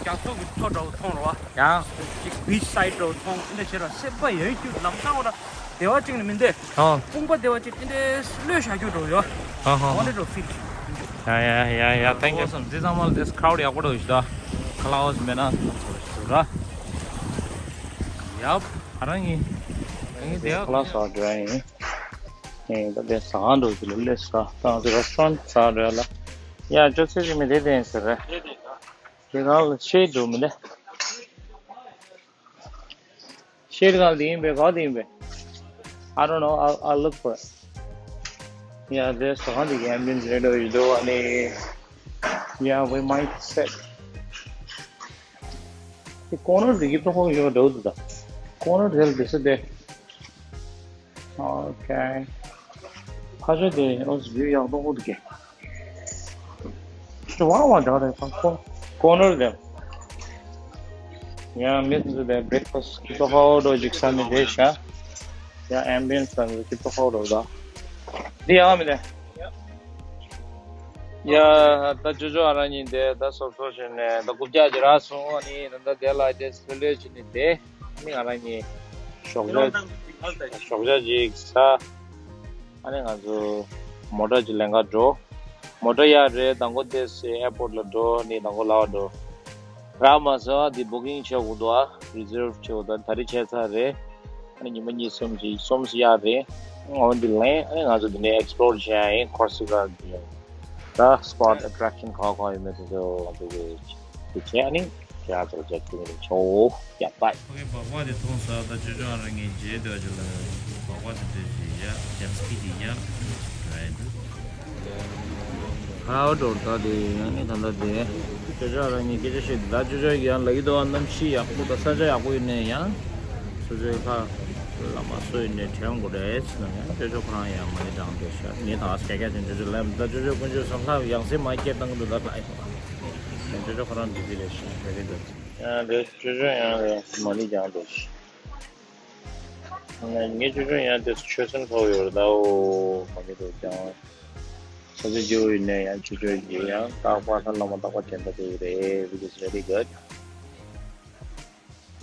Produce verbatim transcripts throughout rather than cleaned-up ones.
རྒྱ་མཚོ་གི་མཚོ་འདྲ་བོ་མཐོང་རོ། ཡང་། ཅིག་བིཆ་སའིཌ་འདྲ་བོ་མཐོང་། འདི་འདྲ་བྱས་ར་སེམས་པ་ཡོད་རྒྱུ་ལམ་སང་ར་བདེ་བ་ཅིག་ནི་མི་འདུག་ཨོ། དཔུང་པ་བདེ་བ་ཅིག་འདི་འདྲའི་གློད་བཞག་རྒྱུ་འདྲ་བོ་ཡོད། ཧ་ཧ་ཧ། འོ་འདི་འདྲ་བོ་ཕིལ་བྱུང་། ཡ་ཡ་ཡ་ཡ། ཐེང་ཀྱུ། ཨོ་སམ། འདི་ཚང་མ་ལ་དེ་ཁའོ་ཌི་ཡག་པོ་འདྲ་བོ་ཞིག་ད། ཁ་ལའོ་སི་མེད་ན་ཚོ་ཞིག་ར། ཡབ། ཨ་རང་ཡིན། ཨ་ཡིན་དེ་ཡ། ཁ་ལའོ་སི་འགྲོ་ཡ་ཡིན། ཨེ་ད་དེ་ཟ་ཁང་འདྲ་བོ་ཞིག་ལ་སླེབས་སོང་། ད་ང་ཚོ་རེ་སི་ཊོ་རན་ཟ་འགྲོ་ཡ་ལ། ཡ་ཅོ་ཚེ་ཅིག་མི་དེ་དེ་ཡིན་ཟེར་རེད། དེ་གང་ལ་ཤེས་འགྲོ་མི་འདུག་ཤེས་གང་དེ་ཡིན་པས། གང་དེ་ཡིན་པས། I don't know. I'll, I'll look for it. Yeah, there's one of the ambient radio you do. I mean, yeah, we might set. The corner the people who you do the corner tell this is there. Okay. ཕ་ཆོས་དེ་ཨོ་ཟི་བིའུ་ཡག་པོ་འདུག་གས། ཅི་བ་བ་འདྲ་རེད་ཁོ། ཁོ་ནར་དེ། ཡང་མི་ཚོ་དེ་བྷི་རེག་ཕ་སི་ཀི་ཏོ་ཧོ་འགྲོ་ཅིག་ས་ནི་དེ་ཤ། ཡང་ཨེམ་བི་ཡན་སི་དང་ཀི་ཏོ་ཧོ་འགྲོ་ད། འདི་ཡང་མི་དེ། ཡ། ད་ཅོ་ཅོ་ཨ་རང་གཉིས་དེ་ད་སོབ་སོབ་བྱས་ནས་ད་རྐུབ་བཀྱག་ཅིག་རག་སོང་། ཨ་ནི་ད་ལྟ་དེ་ལ་དེ་སུ་ལས་བྱས་ནས་དེ། ཨ་ནི་ང་རང་གཉིས་ཞོགས་ཇ་ཞོགས་ཇ་ཅིག་ཟ། ཨ་ནི་ང་ཚོ་མོ་ཊ་ཅིག་ལེན་ག་འགྲོ། མོ་ཊ་ཡར་རེད། མདང་དགོང་དེ་སི་ཨེར་པོར་ཊི་ལ་འགྲོ། ཨ་ནི་མདང་དགོང་ལ་བ་འགྲོ། རག་མ་སོང་། འདི་བུ་ཀིང་བྱེད་དགོས་འདུག་ཨ། རི་ཛརབ་བྱེད་དགོས་འདུག་ད་རེས་བྱས་ཚར་རེད། ཨ་ནི་ཉི་མ་གཉིས་གསུམ་ཅིག་གསུམ་ཡར་རེད། འོ་འདི་ལེན། ཨ་ནི་ང་ཚོ་འདི་ནས་ཨེག་སི་པོ་ལོར་བྱེད་ཡ་ཡིན། ཁོར་སི་ཀ་འདི་ཡ། ད་སི་པོཊ་ཨེ་ཊེག་ཤན་ག་ག་ཡོད་མེད་དེ་ཚོ་ང་ཚོ་གི་དེ་བྱས། ཨ་ནི་ཁྱེད་རང་ཚོ་མཇལ་ཐུབ་ཀྱི་རེད། ཆོག་ཡ་པའི། ཨོ་ཁེ། སྦག་སྦག་དེ་འཐུང་ས། ད་ཅོ་ཅོ་ཨ་རང་གཉིས་མཇལ་འདོད་ཅིག་ལ་སྦག་སྦག་དེ་འདྲ་ཞིག་ཡ། ཇེཊ་སི་ཀི་དེ་ཡ་འགྲོ་ཡ་འདུག་ཁ་བ་འགྲོ་ད་དེ་ཡང་ནི་ད་ལྟ་དེ་ཅོ་ཅོ་ཨ་རང་གཉིས་སྐད་ཆ་བཤད་དེ། ད་ཅོ་ཅོ་ཡང་ལབ་ཀྱི་འདུག་ཨ། གནམ་གཤིས་ཡག་པོ་དང་ས་ཆ་ཡག་པོ་ཡིན་ནའི་ཡང་ཅོ་ཅོ་ཁ་ལ་མ་སོ་ཡིན་ནའི་དྲན་དགོས་རེད་ཟེར་ན། ཡང་ཅོ་ཅོ་ཁོ་རང་ཡང་མ་ནི་དྲང་འདོད་ཤག་ངས་ད་སྐད་ཆ་དེ་ཅོ་ཅོ་ལབ། ད་ཅོ་ཅོ་དཀོན་མཆོག་གསུམ་ལྷ་ཡང་སེ་མ་སྐད་བཏང་གི་འདུག་ད་ལ། ཅོ་ཅོ་ཁོ་རང་འདི་འདི་རེད་ཤག་རེད་རེད། ཡང་དེ་ཅོ་ཅོ་ཡང་རེད། མ་ནི་དྲང་འདོད་ཤག་ངས་ཅོ་ཅོ་ཡང་དེ་ཆོད་སེམས་ཐོག་ཡོད་རེད། ད་འོ་མ་ནི་དྲང་འདོད་ཀྱང་། ས་ཆ་སྐྱིད་པོ་ཡིན་ནའི་ཡང་ཅོ་ཅོ་ཡིན་ཡང་རྟག་པར་ལྷ་བླ་མ་རྟག་པར་དྲན་པ་དེ་རེད། Which is very good.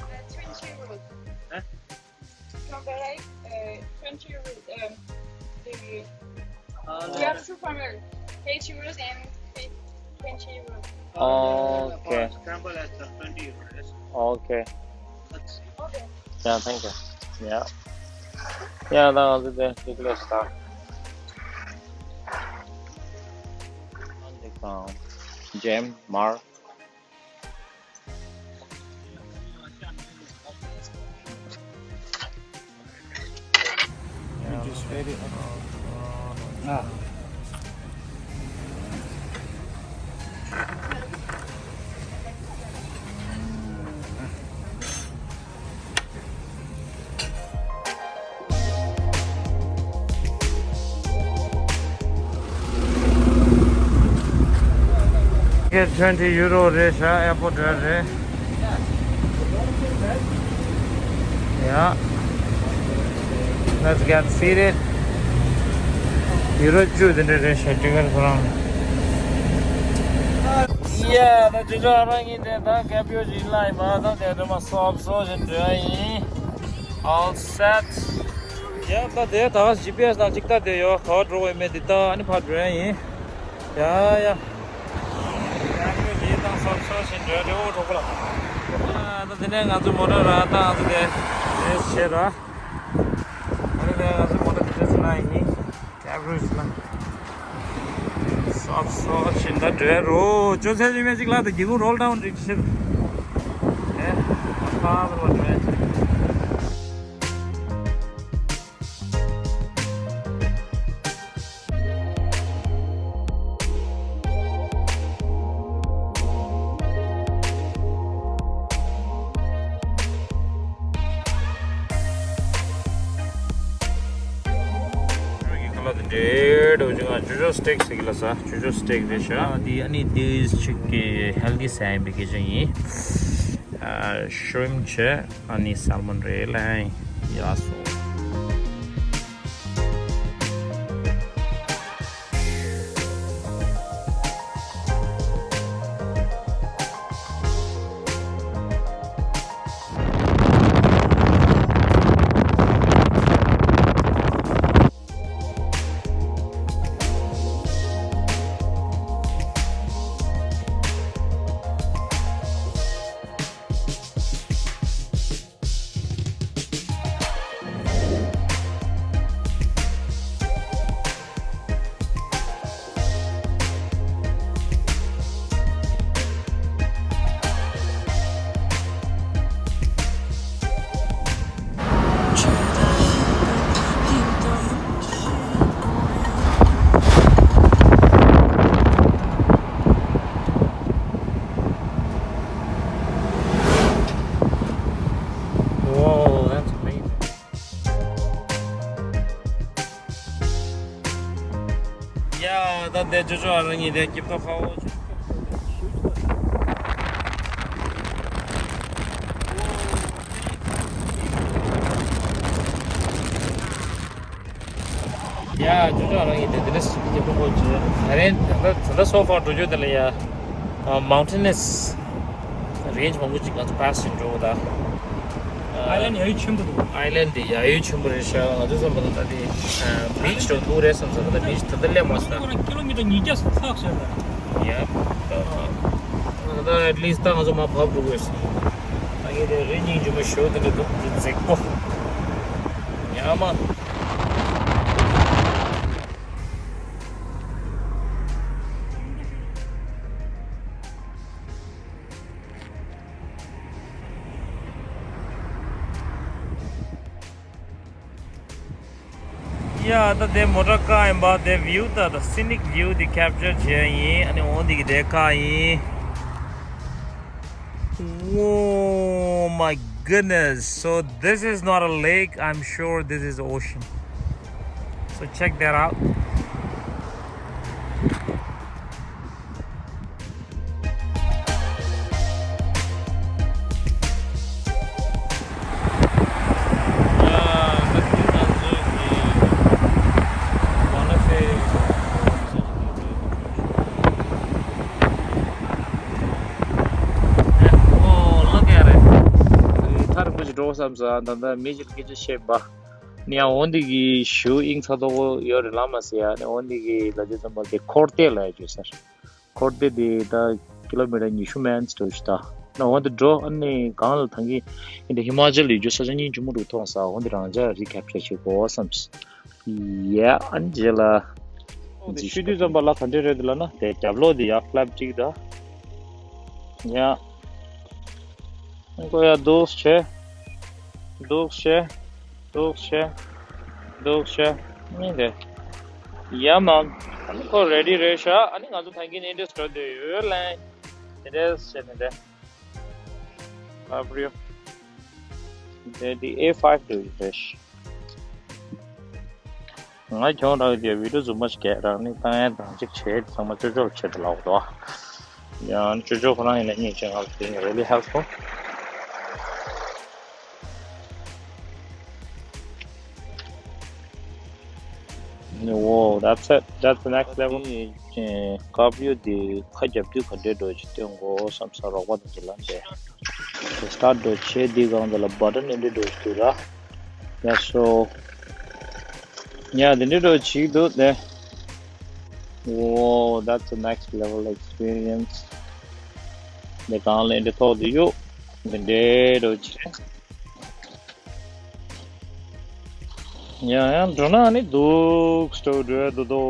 Uh, twenty euros. Huh? From the right, uh, twenty euros, um, the, uh, we have two panels, eight euros and twenty euros. Okay. Scramble at twenty euros. Okay. Okay. Yeah, thank you. Yeah. Yeah, ད་ང་ཚོ་དེ་ཅིག་ལས་ད། ཇེམ་མར། Get twenty euro རེད་ཤག་ཨེར་པོར་ཊི་རེད། Yeah. Let's get seated. ཡུ་རོ་བཅུ་དེ་འདྲ་རེད་ཤག་ཊི་ཀེ་ཊི་ཁོ་རང་། Yeah, ད་ཅོ་ཅོ་ཨ་རང་གཉིས་དེ་ད་ཀེབ་ཡོ་ཇི་ལ་ཡིན་པ། ད་དེ་རེ་མ་སོབ་སོ་ཞིག་འགྲོ་ཡ་ཡིན། All set. Yeah, ད་དེ་ད་ཇི་པི་ཨེ་སི་དང་གཅིག་ད་དེ་ཡོད། ག་བ་འགྲོ་དགོས་མེད་འདི་ད་ཨ་ནི་ཕར་འགྲོ་ཡ་ཡིན། ཡ་ཡ། ཡ་ཡོད་ཡིན་དང་སོབ་སོབ་ཞིག་འགྲོ་འགྲོ་གྲོགས་པོ་ལགས། ཡ་ད་དེ་ནས་ང་ཚོ་མོ་ཊ་ར་ད་ང་ཚོ་དེ་རེས་བྱེད་ར། ཨ་ནི་དེ་ང་ཚོ་མོ་ཊ་དེ་འདྲ་ཚོ་ན་ཡིན། ཀེབ་རུ་ཞིག་ན། སོབ་སོབ་ཞིག་ད་འགྲོ་ཡ་རོ། ཅོ་ཚེ་ཡུལ་མེད་ཅིག་ལ་དེ་སྒེའུ་ཁུང་རོལ་ཌའུན་རིགས་ཕྱིར། ཨེ། ཨ་ཕ་བར་བ་འགྲོ་ཡ་ཅིག་ཁ་ལག་དེ་འདྲའི་འདྲ་བོ་ཅིག་ང་ཅོ་ཅོ་སི་ཊེག་ཟེར་གི་ལ་ས། ཅོ་ཅོ་སི་ཊེག་རེད་ཤག་ཨ་དེ་ཨ་ནི་དེ་ཅིག་གི་ཧེལ་ཐི་ཟ་ཡིན་པའི་སྐད་ཆ་ཡིན། ཨ་ཤི་རིམ་བྱས། ཨ་ནི་སལ་མོན་རེད་ལ། ཡ་སོ། ད་དེ་ཅོ་ཅོ་ཨ་རང་གཉིས་དེ་སྐྱིབ་ཐོ་ཁ་བོ་ཅོ། ཡ་ཅོ་ཅོ་ཨ་རང་གཉིས་དེ་དེ་ནས་སྐྱིབ་ཐོ་ཁ་བོ་ཅོ། ད་རེད་ད་ད་ད་སོ་ཕར་འགྲོ་རྒྱུ་དེ་ལ་ཡ། ཨ་མའུན་ཊེ་ནས་རེན་ཇི་མང་པོ་ཅིག་ང་ཚོ་པཱ་སི་བྱས་འགྲོ་གི་ད། ཨའི་ལན་ཌི་ཡ་ཡུལ་ཆེན་པོ་འདུག་ཨའི་ལན་ཌི་ཡ་ཡུལ་ཆེན་པོ་རེད་ཤག་ང་ཚོ་བསམ་པ་ད་ད་དེ་བྷི་ཆི་འགྲོ་འདུག་རེད་བསམ་ས་ད་ད་བྷི་ཆི་ད་ད་སླེབས་མ་སོང་ད། ཁི་ལོ་མི་ཊར་ཉིས་བརྒྱ་ལྷག་ཤག་ད། ཡ། ད་ད་ཨེཊ་ལིསི་ད་ང་ཚོ་མར་བབས་འགྲོ་དགོས་ཤག་ད་ངས་དེ་རི་སྙིང་རྗེ་མོ་ཞོ་དེ་འདྲ་འདུག་འདི་མཛེས་པོ། ཡ་མ། ཡ་ད་དེ་མོ་ཊ་བཀག་ཡིན་པ་དེ་བིའུ་ད་ད་སི་ནིག་བིའུ་དེ་ཁེབ་ཅར་བྱས་ཡིན། ཨ་ནི་འོ་འདི་གི་དེ་བཀག་ཡིན། Oh my goodness, so this is not a lake, I'm sure this is ocean. So check that out. ཨོ་ལགས་ཡ་རེད། ཐག་རིང་པོ་ཞིག་འགྲོ་བསམ་ས་ད་ལྟ་མི་ཞིག་སྐད་ཆ་བཤད་པ། ནི་ཡང་འོ་འདི་གི་གཞུ་དབྱིངས་ཚ་ཏོག་པོ་ཡོད་རེད་ལ་མ་ཟེར་ཡ་ནི་འོ་འདི་གི་ལ་ཅི་ཙམ་པ་དེ་འཁོར་སྡེ་ལ་ཡ་བརྗོད་ས་རེད། འཁོར་སྡེ་དེ་ད་ཀི་ལོ་མི་ཊར་ཉི་ཤུ་མན་འགྲོ་ཞིག་ད། ན་འོ་འདི་འགྲོ་ཨ་ནི་གང་ལ་ཐང་གི་ཨིན་ད་ཧི་མ་ཅལ་ཡོད་རྒྱུ་ས་ཆ་སྙིང་རྗེ་མོ་འདུག་མཐོང་ས་འོ་འདི་རང་ཅག་རི་ཁེབ་ཅར་བྱེད་དགོས་བསམ། ཡ་ཨ་ནི་རྗེས་ལ། འོ་འདི་ཤུལ་དུས་ཙམ་པ་ལ་ག་འདྲས་རེད་འདུག་ལབ་ན་དེ་རྒྱབ་ལོགས་དེ་ཡ་ཕ་ལེབ་གཅིག་ད། ཡ། ཀོ་ཡ་འདུག་བྱས། འདུག་བྱས། འདུག་བྱས། འདུག་བྱས། ནི་རེད། ཡ་མ། ཨ་ནི་ཁོ་རེ་ཌི་རེད་ཤག་ཨ་ནི་ང་ཚོ་ཐང་གི་ནི་འདྲས་འགྲོ་འདོད་ཡོད་ལན། དེ་འདྲས་བྱས་ནི་རེད། ལབ་རེད། དེ་དེ་ཨེ་ཕའིབ་དུ་རེད་ཤག་ང་གྱོང་རག་དེ་བི་ཌིའོ་རྫུན་མ་ཞིག་རྒྱག་རང་ནི་བཏང་ཡ་དང་གཅིག་བྱས་ཚང་མ་ཅོ་ཅོ་ལ་བྱེད་དུ་ལབ་འདུག་ཡང་ཅོ་ཅོ་ཁོ་རང་ཡིན་ན་སྙིང་རྗེ་ང་ལ་དེ་ནི་really helpful. Whoa, that's it. That's the next level. ཀ་བི་ཡོ་དེ་ཁ་རྒྱབ་དུས་ག་འདྲའི་འགྲོ་ཅིག་སྟོན་དགོས་བསམ་ས་རོགས་པ་དང་གྱི་ལ་འདས། དེ་སི་ཊར་ཊི་འགྲོ་བྱས་དེའི་སྒང་དེ་ལ་བ་ཊན་འདི་འདྲའི་འགྲོ་ཅིག་འདུག་ར། ཡ་སོ། ཡ་དེ་འདྲའི་འགྲོ་ཅིག་འདུག་དེ། Whoa, that's a next level experience. དེ་གང་ལ་འདི་ཐོག་དེ་ཡོད། དེ་འདྲའི་འགྲོ་ཅིག་ཡང་ཡང་འགྲོ་ན་ནི་འདུག་སྟོད་འགྲོ་འདུག་དོ།